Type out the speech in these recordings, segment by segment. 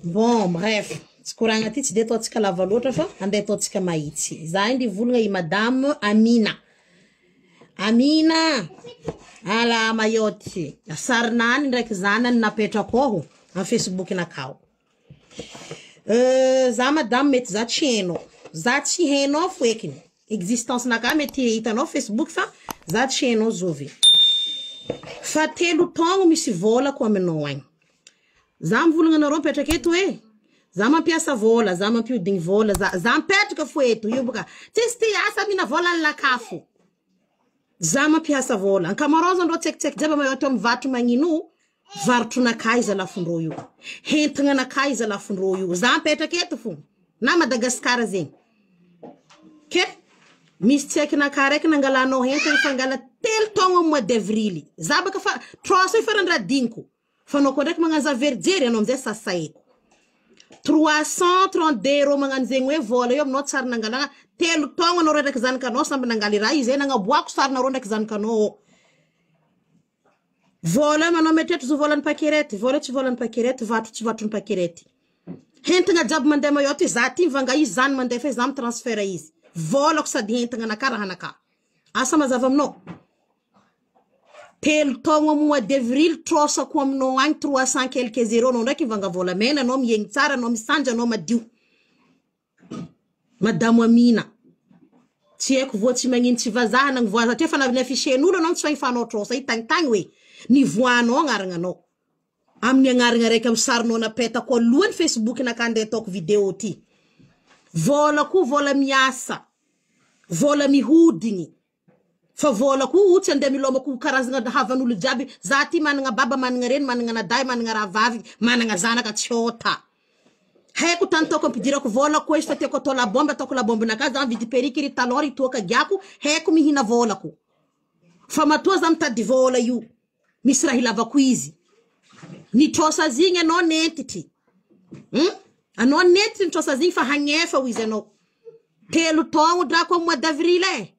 Bon, bref, tsy koragna ty tsy de ataontsika lava loatra fa andeha ataontsika mahitsy. Za io nivolagna i Madame Amina. Amina, ala Mayotte, sarinany ndraiky zanany napetrako ao amy Facebook-nakao. Za madame mety za tsy hainao. Za tsy hainao foekiny. Existence-naka mety hitanao Facebook fa za tsy hainao zovy. Fa 3 taogno misy vôlako aminao agny. Za mivolagna anareo mipetraka eto hoe za mampiasa vôla, za mampiodigny vôla, za mipetraka fo eto io boka. Tsisy ty asa mihina vôla ny lakafo. Za mampiasa vôla. Ankamaroazandreo tsekitsek jiaby Mayotte mivarotro magnino varotronakay izy alafondreo io. Hentignanakay izy alafondreo io. Za mipetraka eto fo. Na Madagasikara zegny. Ke misy tsekinakay raiky nangalanao entana fa ngala 3 taogno amy mois d'avril. Za baka fa trosa io farany raha diniko. Fa anao koa ndraiky magnano za verijery anao amizay sasaiko. 332 euros magnano zegny hoe vôla io aminao tsary nangalana 3 taogno anao ndraiky zanakanao samby nangaly raha io zay nagnaboako sarinareo ndraiky zanakanao. Vôla manao mieritreritra zo vôlan'ny pakerety, vôla tsy vôlan'ny pakerety, vatro tsy vatron'ny pakerety. Hentigna jiaby mandeha Mayotte za ty mivanga izy zany mandeha fa za mitransfert izy. Vôlako sady hentigna anaka raha anaka. Asa mazava aminao. 3 taogno amy mois d'avril trosako aminao agny 300 quelques euros anao ndraiky mivanga volamena anao miegny tsara anao misanjy anao madio. Madame Amina. Tsy haiko voa tsy magnino tsy vazaha na voa satria fa navy affichen'olo anao tsy fahifanao trosa io tagny hoe nivoanao agnaragnanao. Amin'ny agnarana raiky amy sarinao napetako alohany Facebook naka andeha ataoko vidéo ty. Vôla koa vôla miasa. Vôla mihodigny. Fa vôla koa tsy andeha milomako karazagna havan'olo jiaby. Za ty managna baba, managna reny, managna anadahy, managna rahavavy, managna zanaka tsy ôta. Haiko tany taoko ampidirako vôla koa izy fa tiako atao la bombe, ataoko la bombe naka za mividy perruque ry talon ry toaka giako, haiko mihina vôlako. Fa matoa za mitady vôla io, misy raha ilavako izy. Nitrosa azy igny anao nentitry. Anao nentitry nitrosa azy igny fa hagnefa ho izy anao. 3 taogno drako amy mois d'avril e.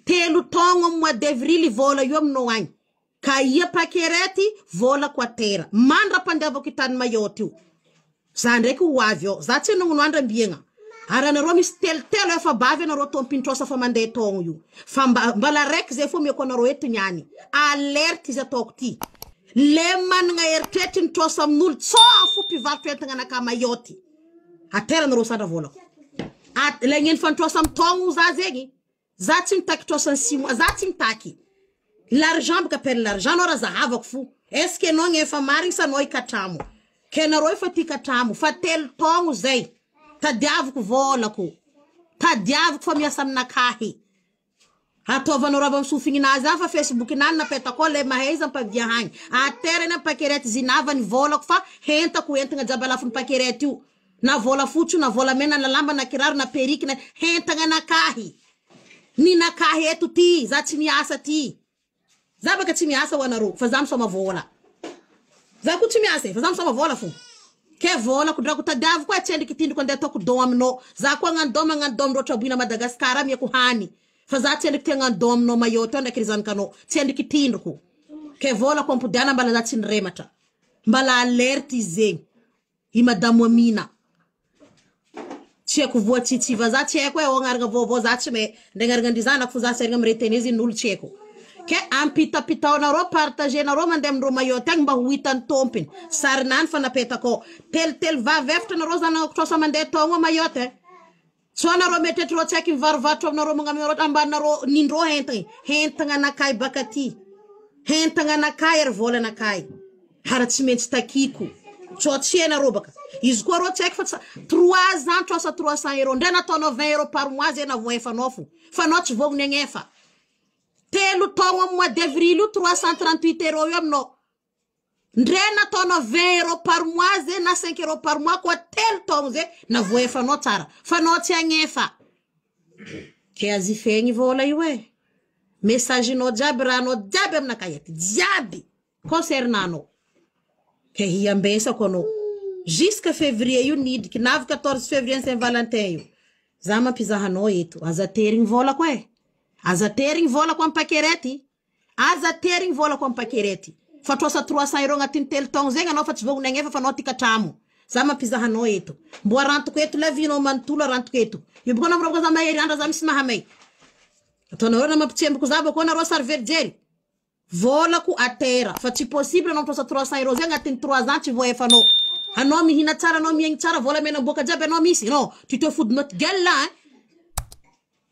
3 taogno amy mois d'avril vôla io aminao agny. Ka ia pakerety vôla ko atera. Mandra-pandiavako itany Mayotte io. Za ndraiky ho avy ao. Za tsy hanogno andra ambiagna. Ary anareo misy telotelo efa bavy anareo tompin-trosa fa mandeha taogno io. Fa mbala raiky zay fo miako anareo eto niany. Alerte izy ataoko ty. Le managna eritreritry ny trosa amin'olo tsô fo mpivarotra entagna anaka Mayotte. Atera anareo sandra vôlako. Le gneny fa nitrosa amy taogno za zegny. Za tsy mitaky trosa ny 6 mois, za tsy mitaky. L'argent baka appelle l'argent anao raha zahavako fo. Est-ce que anao gnefa marigny sa anao ikatramo? Ke anareo efa ty ikatramo fa 3 taogno zay. Tadiaviko vôlako. Tadiaviko fa miasa aminakahy. Ataovanareo avy amy sofigninazy agny fa Facebook nany napetako le mahay izy ampavia hagny. Aterany amy pakerety zinava ny vôlako fa hentako entigna jiaby alafon'ny pakerety io. Na vôla fotsy na vôla mena na lamba na kiraro na perruque na hentagna anakahy. Ninakahy eto ty, za tsy miasa ty. Za baka tsy miasa ho anareo fa za misoma vôla. Za koa tsy miasa e, fa za misoma vôla fo. Ke vôlako drako tadiaviko e, tsy endriky tindriko andeha ataoko don aminao. Za koa hagnano don, magnano don amindreo traboina Madagasikara miako hany. Fa za tsy endriky te hagnano don aminao Mayotte ao ndraiky ry zanakanao. Tsy endriky tindriko. Ke vôlako ampodiana mbala za tsy nirematra. Mbala alerte izy zegny. I Madame Amina. Tsy haiko voa tsy vazaha, tsy haiko hoe agnarana vaovao za tsy mahay. Ndray agnarana ndry zanako fo za tsy haiko miretenir izy n'olo tsy haiko. Ke ampitapitaonareo, partagenareo mandeha amindreo Mayotte agny mba ho hitan'ny tompony. Sarinany fa napetako ao. Telotelo vavy efatra anareo zanako trosa mandeha taogno a Mayotte. Tsy anareo mieritreritra tsy haiko mivarovarotra aminareo magnamia ambaninareo nindreo entagny. Entagna anakahy baka ty. Entagna anakahy ary vôla anakahy. Ary tsy maintsy takiko. Tsô tsy hainareo baka. Izy koa rô tsy haiko fa tsy 3 ans trosa 300 euros. Ndray nataonao 20 euros par mois zay navoefanao fo. Fa anao tsy vognony agnefa. 3 taogno amy mois d'avril io 338 euros io aminao. Ndray nataonao 20 euros par mois zay na 5 euros par mois koa 3 taogno zay navoefanao tsara. Fa anao tsy agnefa. Ke azifegny vôla io e. Message-nao jiaby rahanao jiaby aminakahy aty. Jiaby concernant anao. Ke hiambesako anao. Jusqu'à février io nidriky navy 14 février Saint-Valentin io. Za mampizahanao eto. Aza terigny vôlako e. Aza terigny vôlako amy pakerety. Aza terigny vôlako amy pakerety. Fa trosa 300 euros agnatin'ny 3 taogno zegny anao fa tsy vognona agnefa fa anao ty katramo. Za mampizaha anao eto. Mbo arantiko eto la vie nao manontolo arantiko eto. Io boko anao mirobaka za mahery andra za misy mahamay. Ataonareo raha mampitsemboko za boko anareo sary verijery. Volako atera fa tsy possible anao mitrosa 300 euros zay agnatin'ny 3 ans tsy voaefanao. Anao mihina tsara anao miaigny tsara vola mena boaka jiaby anao misy. Non, tu te fous de notre gueule là hein.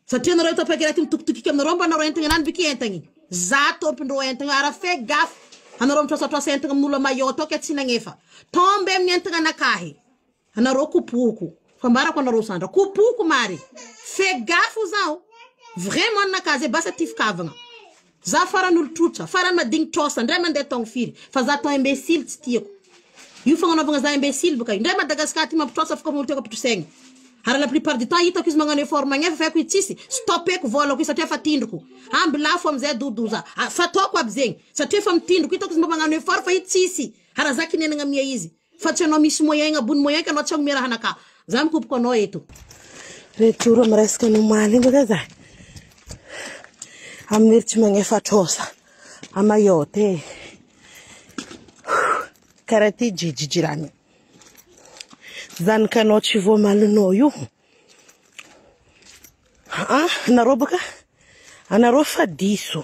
Satria anareo tapaka raha ty mitokitokiky aminareo mba anareo entagna anany biky entagny. Za tompondreo entagna ara fe gafy. Anareo mitrosatrosa entagna amin'olo Mayotte ao ke tsy nagnefa. Tombe amin'ny entagna anakahy. Anareo kopoko. Fambarako anareo sandra. Kopoko mary. Fe gafy zaho. Vraiment anakahy zay basa ty fikavagna. Za farany olo trotra, farany madigny trosa, ndray mandeha taogno firy. Fa za atao imbécile tsy tiako. Io fagnanaovagna za imbécile baka io. Ndray Madagasikara ty mampitrosa fo olo tiako ampitrosaigny. Ary la plupart du temps hitako izy magnano effort magnefa fa haiko izy tsisy. Stopeko volako io satria fa tindriko. Amby lafo amizay dodoza. Fataoko aby zegny. Satria fa mitindriko hitako izy mba magnano effort fa izy tsisy. Ary za kinenagna amia izy. Fa tsy anao misy moyen agnabony moyen ka anao tsy agnome raha anakahy. Za mikopoko anao eto. Retour amy resaka nomaly igny baka za. Amin'ny ery tsy magnefa trosa. A Mayotte e. Karaha ty jijijirany. Zanakanao tsy voamalinao io. Ah, anareo baka anareo fa diso.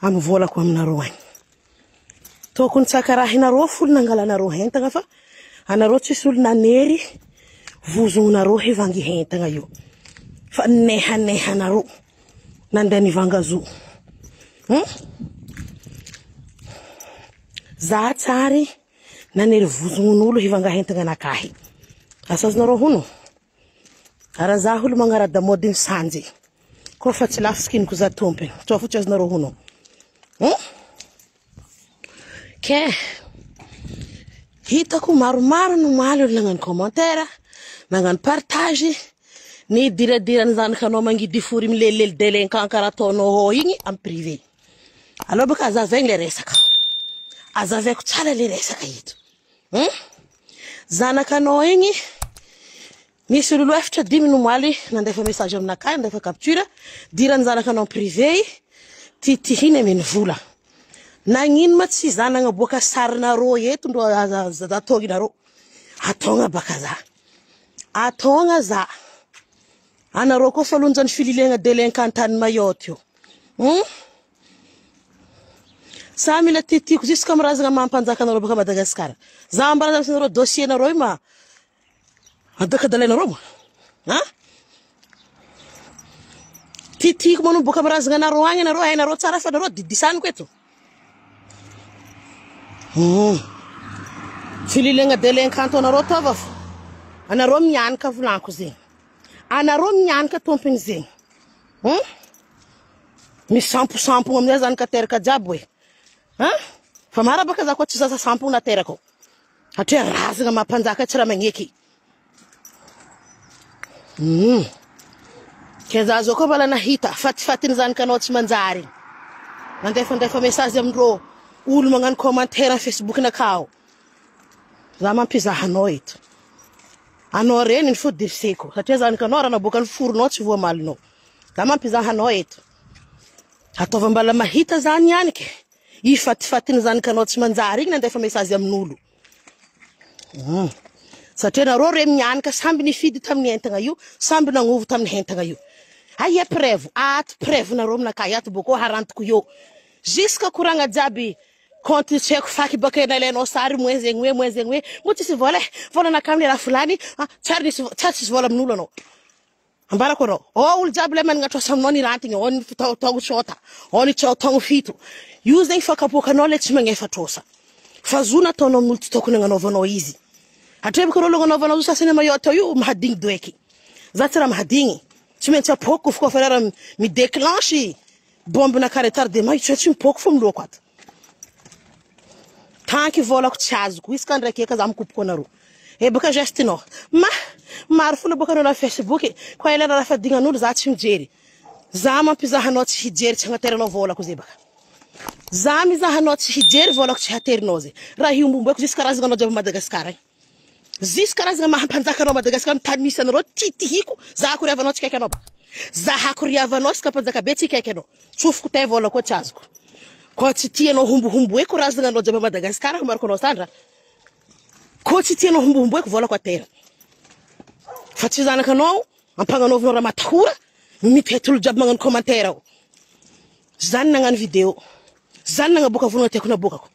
Amy volako aminareo agny. Tokony tsakarahinareo folo nangalanareo entagna fa anareo tsisy olo nanery vozonareo hivangy entagna io. Fa nehanehanareo nandeha nivanga zo. Za tsary nanery vozon'olo hivanga entagna anakahy. Asa azonareo hono? Ara za olo magnara-damôdy misanjy. Koa fa tsy lafo sikiniko za tompony. Tsao fotsy azonareo hono. Ke hitako maromaro no maly olo nagnano commentaire, nagnano partage, ny diradirany zanakanao mangidy fory milelilely délinquant karaha ataonao ao igny amy privé. Aleo baka azavaigny le resaka. Azavaiko tsara le resaka eto. Zanakanao igny misy olo efatra dimy no maly nandefa message aminakahy, nandefa capture, dirany zanakanao privé titihiny ameny vola. Nagnino ma tsy za nagnaboaka sarinareo eto ndro ataonareo. Ataogna baka za. Ataogna za. Anareo koa fa lonjany fililena délinquant tany Mayotte io. Sa mila titiko jusqu'à mirazagna mampanjaka anareo baka Madagasikara. Za ambara anareo dossier nareo io ma adakadalainareo ma. Ha? Titiko manomboka mirazagna anareo agny anareo hainareo tsara fa anareo didisaniko eto. Fililena délinquant anareo tova fo. Anareo mianika volaniko zegny. Anareo mianika tompony zegny. Misamposampo amizay zany ka teraka jiaby hoe. Ha? Fa mara baka za koa tsy zaza sampo naterako. Satria razagna mampanjaka tsy raha magneky. Ke za zao koa mbola nahita fatifatiny zanakanao tsy manjary. Nandefandefa message amindreo olo magnano commentaire Facebook nakao. Za mampizaha anao eto. Anao reny ny fo dirseko satria zanakanao raha naboaka ny foronao tsy voamalinao. Za mampizaha anao eto. Ataova mbala mahita zany ihany ke. I fatifatiny zanakanao tsy manjary igny nandefa message amin'olo. Satria nareo re mianika samby nifidy tamin'ny entagna io, samby nagnovo tamin'ny entagna io. Aia preuve, ato preuve nareo aminakahy ato boko harantiko io. Jusqu'à koragna jiaby compte tsy haiko faky baka nalainao sary moins zegny hoe moins zegny hoe mo tsisy vola e, vola anakahy amin'ny raha folany, tsary nisy tsary tsisy vola amin'olo anao. Ambarako anao, oh olo jiaby lay managna trosa aminao nirantigny, oh ny taogno tsota, oh ny taogno fito. Io zegny fakapokanao le tsy magnefa trosa. Fa zo nataonao amin'olo tsy tokony agnanaovanao izy. Hatrebaka rô agnanaovanao io sasany Mayotte ao io mahadigny doeky. Za tsy raha mahadigny. Tsy maintsy apoko fo koa fa raha midéclenche bombe na retardement io tsy mipoko fo milohako ato. Tanky volako tsy azoko isaka ndraiky eka za mikopoko anareo. E baka gestinao. Ma maro fona baka anao na Facebook koa ela raha fadignan'olo za tsy mijery. Za mampizaha anao tsy hijery tsy agnateranao volako zay baka. Za mizaha anao tsy hijery volako tsy haterinao zay. Raha hiombomboeko jusqu'à karazagna anao jiaby Madagasikara agny. Jusqu'à karazagna mahampanjaka anao Madagasikara mitany misy anareo titihiko za akoriavanao tsy kaiky anao baka. Za hakoriavanao isaka mpanjaka be tsy kaiky anao. Tsofiko tay vola koa tsy azoko. Koa tsy tianao hombohomboeko razagna anao jiaby Madagasikara mariko anao sandra. Koa tsy tianao hombohomboeko volako atera. Fa tsy zanakanao ampagnanaovinao raha matahora mitety olo jiaby magnano commentaire ao. Zany nagnano vidéo. Zany nagnaboaka volagna tiako naboakako.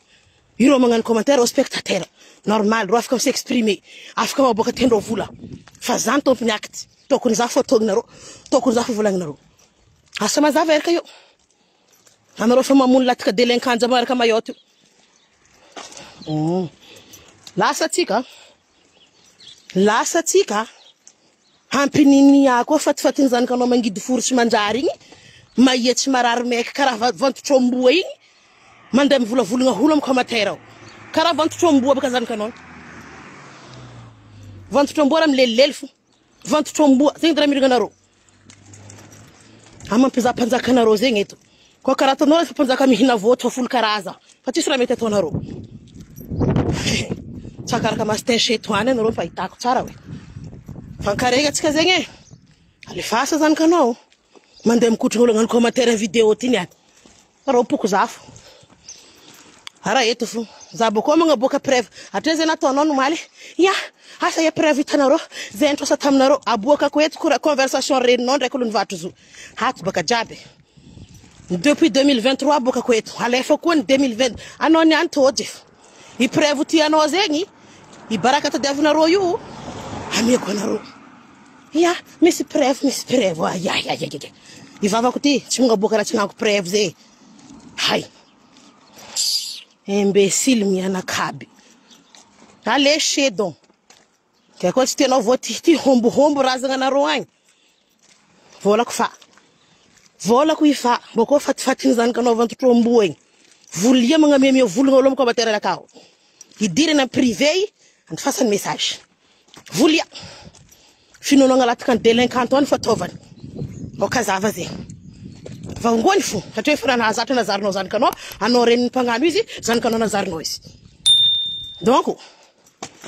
Ireo magnano commentaire au spectateur. Normal, reo afaka mi-s'exprimer, afaka maboaka tiandreo vola. Fa zany tompony acte. Tokony za fo ataonareo, tokony za fo volagninareo. Asa mazava eraka io. Anareo fa mamono latika délinquant jiaby miaraka Mayotte io. Lasa atsika. Lasa atsika. Hampininià koa fatifatin'ny zanakanao mangidy fory tsy manjary igny, mahia tsy marary maiky karaha vantotr'omboa igny, mandeha mivolavolagna olo amin'ny commentaire ao. Karaha vantotr'omboa baka zanakanao. Vantotr'omboa raha milelilely fo. Vantotr'omboa, zegny raha miragna anareo. Amampizaha mpanjakanareo zegny eto. Koa karaha ataonareo efa mpanjaka mihina voatra folo karaza. Fa tsisy raha mety ataonareo. Tsakaraka master chez toi any anareo fahitako tsara hoe. Fankaregna atsika zegny e. Alefasa zanakanao. Mandeha mikotrana olo hagnano commentaire vidéo ty niany. Reo poko zafo. Ara eto fo. Za boko magnaboaka preuve. Hatria zay nataonao nomaly. Ya, asa ia preuve hitanareo. Zay nitrosa taminareo. Aboakako eto kora conversation reninao ndraiky olo nivatro zo. Ato baka jiaby. Depuis 2023 aboakako eto. Alefa koa ny 2020. Anao niany tôdy efa. I preuve tianao zegny. I baraka tadiavinareo io. Amiako anareo. Ya, misy preuve, misy preuve. Ay ay ay ay. I vavako ty tsy magnaboaka raha tsy nagnako preuve zay. Hay. Imbécile mianakaby. Allez chez donc. Ke koa tsy tianao voa ty ty hombohombo razagna anareo agny. Volako fa. Volako i fa. Boko fatifatiny zanakanao vantotromboa igny. Volia magnamiamia volagna olo amin'ny commentaire akao. Idirana en privé andifasany message. Volia. Finoanao agnalataka ny délinquant any fataovany. Aoka zava zegny. Vangoany fo satria efa nahazatra nazarinao zanakanao, anao renin'ny mpagnano izy, zanakanao nazarinao izy. Donc,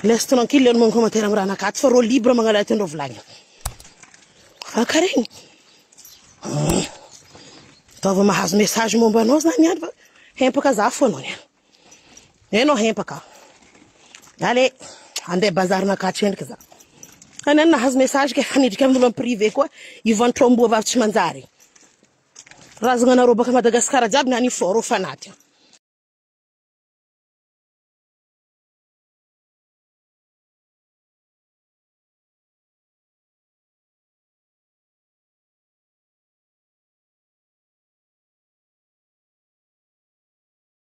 laisse tranquille ny commentaire amin'ny raha nakaty fa rô libre magnala tiandreo volagny. Fa karegny. Taova mahazo message momba anao zany ihany fa hempaka za fo anao niany. Enao hempaka. Allez, andeha bazary nakaty endriky za. Any any nahazo message ke hanidriky amin'olo en privé koa ivantromboa vavy tsy manjary. Razagna anareo baka Madagasikara jiaby niany fô rô fanaty.